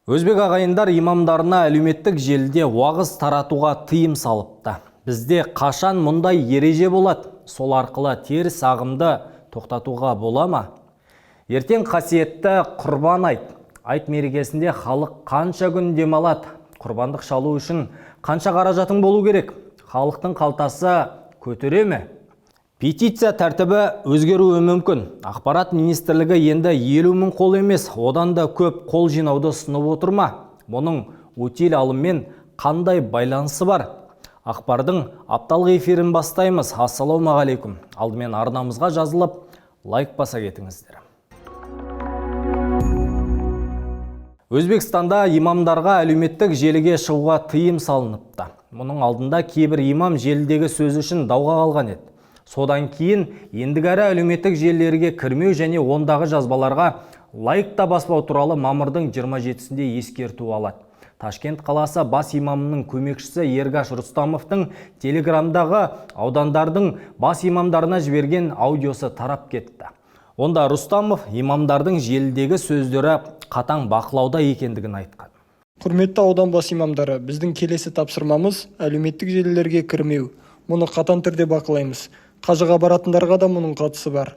Өзбек ағайындар имамдарына әлеуметтік желіде уағыз таратуға тыйым салыпты. Бізде қашан мұндай ереже болады? Сол арқылы теріс ағымды тоқтатуға бола ма? Ертең қасиетті Құрбан айт. Айт мерекесінде халық қанша күн демалады? Құрбандық шалу үшін қанша қаражатың болу керек? Халықтың қалтасы көтере ме? Петиция тәртібі өзгеруі мүмкін. Ақпарат министрлігі енді 50 мың қол емес, одан да көп қол жинауды ұсынып отыр ма? Мұның утиль алыммен қандай байланысы бар? Ақпардың апталық эфирін бастаймыз. Ассалаумағалейкум. Алдымен арнамызға жазылып, лайк баса кетіңіздер. Өзбекстанда имамдарға әлеуметтік желіге шығуға тыйым салыныпты. Мұның алдында кейбір имам желідегі сөзі үшін дауға қалған еді. Содан кейін ендігәрі әлеуметтік желілерге кірмеу және ондағы жазбаларға лайк та баспау туралы мамырдың 27-сінде ескерту алады. Ташкент қаласы бас имамының көмекшісі Ергаш Рустамовтың телеграмдағы аудандардың бас имамдарына жіберген аудиосы тарап кетті. Онда Рустамов имамдардың желідегі сөздері қатаң бақылауда екендігін айтқан. Құрметті аудан бас имамдары, біздің келесі тапсырмамыз әлеуметтік желілерге кірмеу. Мұны қатаң түрде бақылаймыз. Қажыға баратындарға да мұның қатысы бар.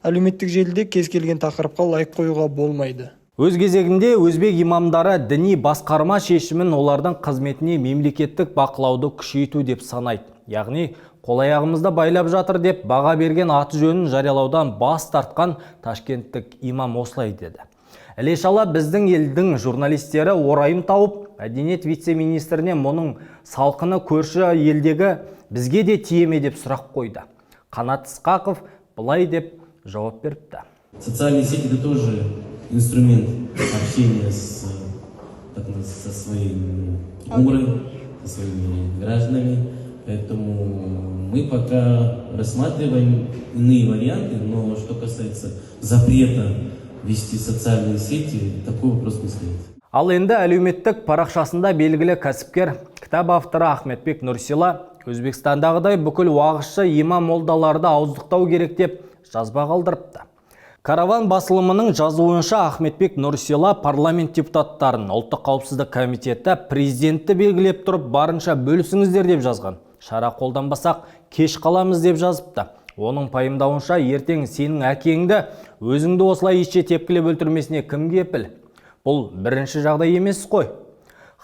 Әлеуметтік желіде кез келген тақырыпқа лайк қоюға болмайды. Өз кезегінде өзбек имамдары діни басқарма шешімін олардың қызметіне мемлекеттік бақылауды күшейту деп санайды. Яғни қол-аяғымызды байлап жатыр деп баға берген аты жөнін жариялаудан бас тартқан ташкенттік имам осылай деді. Іле-шала біздің елдің журналистері орайын тауып, мәдениет вице-министріне мұның салқыны көрші елдегі бізге де тие ме деп сұрақ қойды. Қанат Ысқақов былай деп жауап беріпті. Социальные сети — это тоже инструмент общения со своей умрой, со своими гражданами. Поэтому мы пока рассматриваем иные варианты, но что касается запрета вести социальные сети, такой вопрос не стоит. Ал енді әлеуметтік парақшасында белгілі кәсіпкер, кітап авторы Ахметбек Нұрсила Өзбекстандағыдай бүкіл уағызшы имам молдаларды ауыздықтау керек деп жазба қалдырыпты. Караван басылымының жазуынша, Ахметбек Нұрсила парламент депутаттарын, ұлттық қауіпсіздік комитеті президентті белгілеп тұрып барынша бөлісіңіздер деп жазған. Шара қолданбасақ кеш қаламыз деп жазыпты. Оның пайымдауынша, ертең сенің әкеңді өзіңді осылай итше тепкілеп өлтірмесіне кім кепіл? Бұл бірінші жағдай емес қой.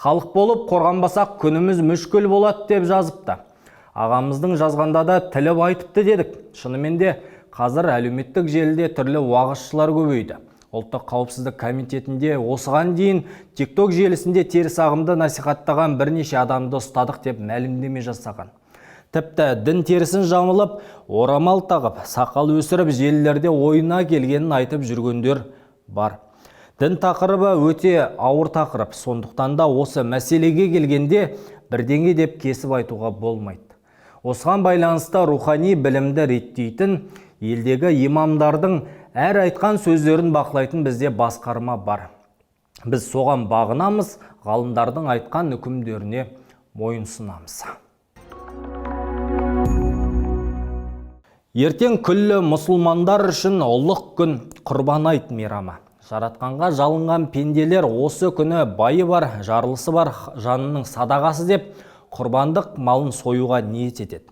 Халық болып қорғанбасақ күніміз мүшкіл болады деп жазыпты. Ағамыздың жазғанда да тіліп айтыпты дедік. Шынымен де қазір әлеуметтік желіде түрлі уағызшылар көбейді. Ұлттық қауіпсіздік комитетінде осыған дейін TikTok желісінде теріс ағымды насихаттаған бірнеше адамды ұстадық деп мәлімдеме жасаған. Тіпті дін терісін жамылып, орамал тағып, сақал өсіріп желілерде ойына келгенін айтып жүргендер бар. Дін тақырыбы өте ауыр тақырып, сондықтан да осы мәселеге келгенде бірдеңе деп кесіп айтуға болмайды. Осыған байланысты рухани білімді реттейтін, елдегі имамдардың әр айтқан сөздерін бақылайтын бізде басқарма бар. Біз соған бағынамыз, ғалымдардың айтқан үкімдеріне мойынсұнамыз. Ертең күллі мұсылмандар үшін ұлық күн, Құрбан айт мейрамы. Жаратқанға жалынған пенделер осы күні байы бар, жарлысы бар жанының садағасы деп құрбандық малын союға ниет етеді.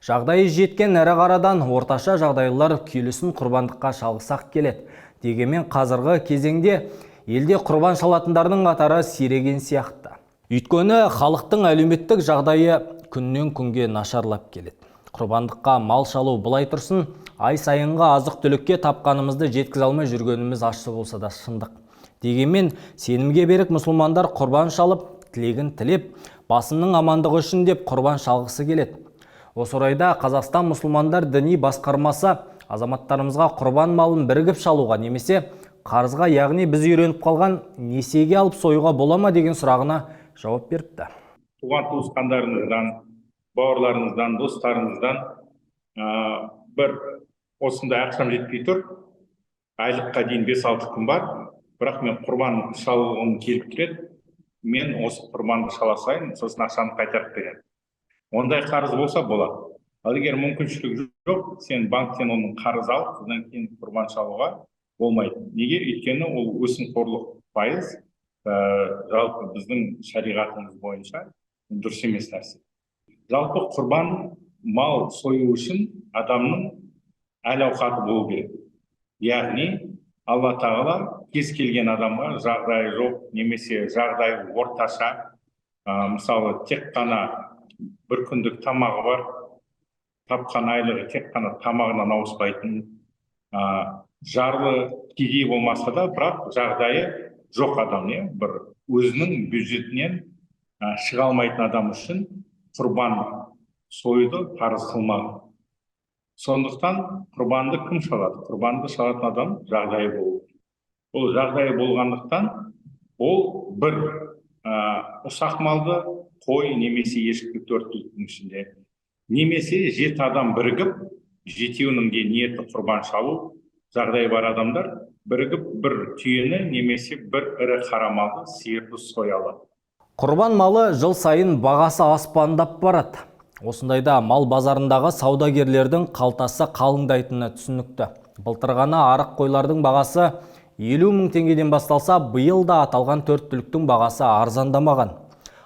Жағдайы жеткен ірі қарадан орташа жағдайлар күйлісін құрбандыққа шалғысақ келеді. Дегенмен қазіргі кезеңде елде құрбан шалатындардың қатары сиреген сияқты. Өйткені халықтың әлеуметтік жағдайы күннен күнге нашарлап келеді. Құрбандыққа мал шалу былай тұрсын, ай сайынғы азық-түлікке тапқанымызды жеткізе алмай жүргеніміз ащы болса да шындық. Дегенмен сенімге берік мұсылмандар құрбан шалып, тілегін тілеп, басының амандығы үшін деп құрбан шалғысы келеді. Осы орайда Қазақстан мұсылмандар діни басқармасы азаматтарымызға құрбан малын бірігіп шалуға немесе қарызға, яғни біз үйреніп қалған несиеге алып союға бола ма деген сұрағына жауап беріпті. Туған туысқандарыңыздан, бауырларыңыздан, достарыңыздан бір осындай ақшам жетпей тұр, айлыққа дейін 5-6 күн бар, бірақ мен құрбан шалғым келіп тұр еді, мен осы құрбанды шала салайын, сосын ақшаны қайтарып беремін. Ондай қарыз болса болады. Ал егер мүмкіншілік жоқ, сен банктен оның қарыз алып, содан кейін құрбан шалуға болмайды. Неге? Өйткені ол өсімқорлық пайыз. Жалпы біздің шариғатымыз бойынша дұрыс емес нәрсе. Жалпы құрбан мал сою үшін адамның әл ауқаты болу керек. Яғни Алла Тағала кез келген адамға жағдайы жоқ немесе жағдайы орташа, мысалы тек қана бір күндік тамағы бар, тапқан айлығы тек қана тамағынан ауыспайтын, жарлы кедей болмаса да, бірақ жағдайы жоқ адам, не бір өзінің бюджетінен шыға алмайтын адам үшін құрбан союды парыз қылмаған. Сондықтан құрбанды кім шалады? Құрбанды шалатын адам жағдайы болу. Ол жағдайы болғандықтан ол бір ұсақ малды, қой немесе ешкі 4 түліктің ішінде, немесе 7 адам бірігіп, жетеуінің де ниеті құрбан шалу, жағдайы бар адамдар бірігіп бір түйені немесе бір ірі қара малды, сиырды соя алады. Құрбан малы жыл сайын бағасы аспандап барады. Осындайда мал базарындағы саудагерлердің қалтасы қалыңдайтыны түсінікті. Былтыр ғана арық қойлардың бағасы 50 мың теңгеден басталса, биыл да аталған 4 түліктің бағасы арзандамаған.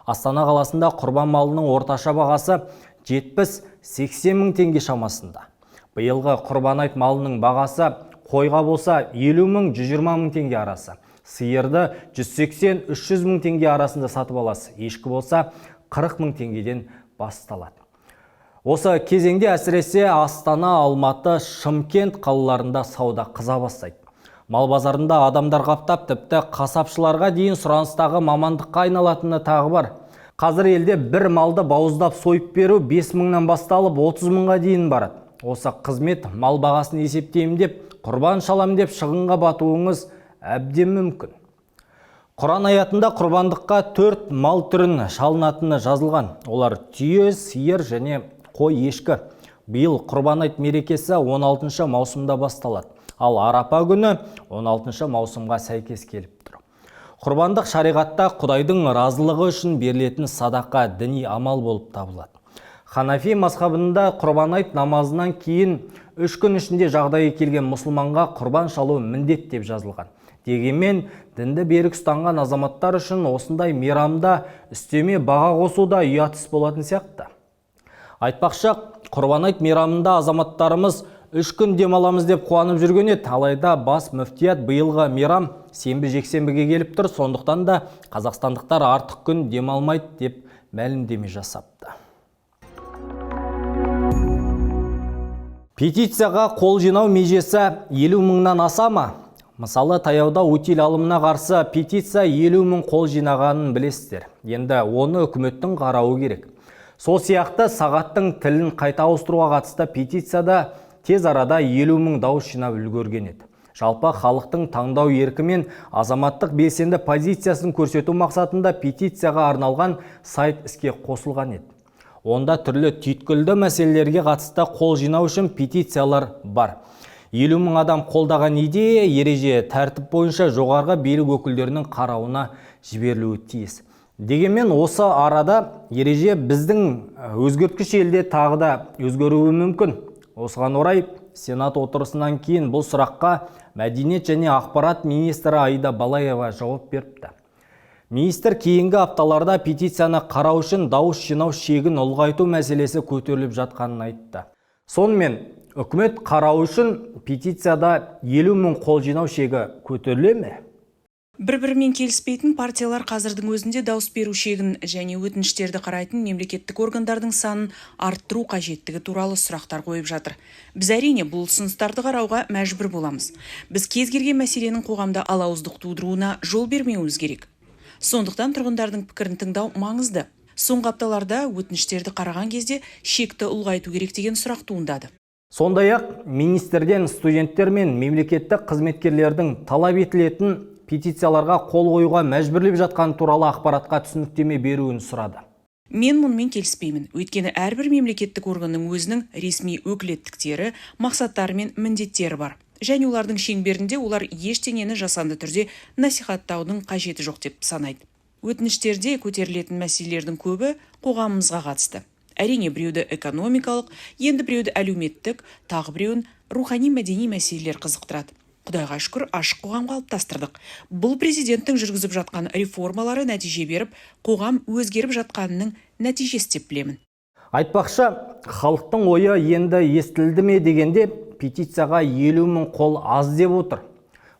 Астана қаласында құрбан малының орташа бағасы 70-80 мың теңге шамасында. Биылғы құрбан айт малының бағасы қойға болса 50 мың 120 мың теңге арасы. Сиырды 180-300 мың теңге арасында сатып аласыз. Ешкі болса 40 мың теңгеден басталады. Осы кезеңде әсіресе Астана, Алматы, Шымкент қалаларында сауда қыза бастайды. Мал базарында адамдар қаптап, тіпті қасапшыларға дейін сұраныстағы мамандыққа айналатыны тағы бар. Қазір елде бір малды бауыздап сойып беру 5 мыңнан басталып 30 мыңға дейін барады. Осы қызмет мал бағасын есептеймін деп, құрбан шалам деп шығынға батуыңыз әбден мүмкін. Құран аятында құрбандыққа 4 мал түрін шалынатыны жазылған. Олар түйе, сиыр және қой, ешкі. Биыл Құрбан айт мерекесі 16 маусымда басталады. Ал Арапа күні 16 маусымға сәйкес келіп тұр. Құрбандық шариғатта Құдайдың разылығы үшін берілетін садақа, діни амал болып табылады. Ханафи мазхабында Құрбан айт намазынан кейін 3 күн ішінде жағдайы келген мұсылманға құрбан шалу міндет деп жазылған. Дегенмен дінді берік ұстанған азаматтар үшін осындай мейрамда үстеме баға қосу да ұят іс болатын сияқты. Айтпақшы, Құрбан айт мейрамында азаматтарымыз 3 күн демаламыз деп қуанып жүрген еді. Алайда бас мүфтият биылғы мейрам сенбі-жексенбіге келіп тұр, сондықтан да қазақстандықтар артық күн демалмайды деп мәлімдеме жасапты. Петицияға қол жинау межесі 50 мыңнан аса ма? Мысалы, таяуда утиль алымына қарсы петиция 50 мың қол жинағанын білесіздер. Енді оны үкіметтің қарауы керек. Сол сияқты сағаттың тілін қайта ауыстыруға қатысты петицияда тез арада 50 мың дауыс жинап үлгерген еді. Жалпы халықтың таңдау еркі мен азаматтық белсенді позициясын көрсету мақсатында петицияға арналған сайт іске қосылған еді. Онда түрлі түйткілді мәселелерге қатысты қол жинау үшін петициялар бар. 50 мың адам қолдаған идея ереже тәртіп бойынша жоғарғы билік өкілдерінің қарауына жіберілуі тиіс. Дегенмен осы арада ереже біздің өзгерткіш елде тағы да өзгеруі мүмкін. Осыған орай Сенат отырысынан кейін бұл сұраққа Мәдениет және ақпарат министрі Аида Балаева жауап беріпті. Министр кейінгі апталарда петицияны қарау үшін дауыс жинау шегін ұлғайту мәселесі көтеріліп жатқанын айтты. Сонымен, үкімет қарау үшін петицияда 50 мың қол жинау шегі көтеріле ме? Бір-бірімен келіспейтін партиялар қазірдің өзінде дауыс беру шегін және өтініштерді қарайтын мемлекеттік органдардың санын арттыру қажеттігі туралы сұрақтар қойып жатыр. Біз әрине бұл ұсыныстарды қарауға мәжбүр боламыз. Біз кез келген мәселенің қоғамда алауыздық тудыруына жол бермеуіміз керек. Сондықтан тұрғындардың пікірін тыңдау маңызды. Соңғы апталарда өтініштерді қараған кезде шекті ұлғайту керек деген сұрақ туындады. Сондай-ақ министрден студенттер мен мемлекеттік қызметкерлердің талап етілетін петицияларға қол қоюға мәжбүрлеп жатқан туралы ақпаратқа түсініктеме беруін сұрады. Мен мұнымен келіспеймін. Өйткені әрбір мемлекеттік органның өзінің ресми өкілеттіктері, мақсаттары мен міндеттері бар. Және олардың шеңберінде олар ештеңені жасанды түрде насихаттаудың қажеті жоқ деп санайды. Өтініштерде көтерілетін мәселелердің көбі қоғамымызға қатысты. Әрине, біреуді экономикалық, енді біреуді әлеуметтік, тағы біреуін рухани мәдени мәселелер қызықтырады. Құдайға шүкір, ашық қоғам қалыптастырдық. Бұл президенттің жүргізіп жатқан реформалары нәтиже беріп, қоғам өзгеріп жатқанының нәтижесі деп білемін. Айтпақшы, халықтың ойы енді естілді ме дегенде, петицияға 50 мың қол аз деп отыр.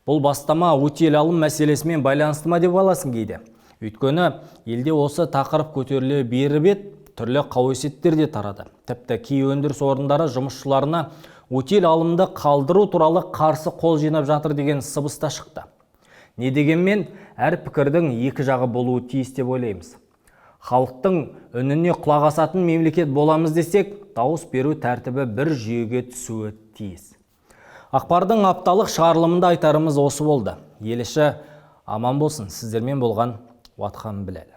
Бұл бастама утиль алым мәселесімен байланысты ма деп аласың кейде. Өйткені елде осы тақырып көтеріле беріп еді, түрлі қауесеттер де тарады. Тіпті кей өндіріс орындары жұмысшыларына утиль алымды қалдыру туралы қарсы қол жинап жатыр деген сыбыс та шықты. Не дегенмен, әр пікірдің екі жағы болуы тиіс деп ойлаймыз. Халықтың үніне құлақ асатын мемлекет боламыз десек, дауыс беру тәртібі бір жүйеге түсуі тиіс. Ақпардың апталық шығарылымында айтарымыз осы болды. Ел іші аман болсын. Сіздермен болған Уатхан Біләл.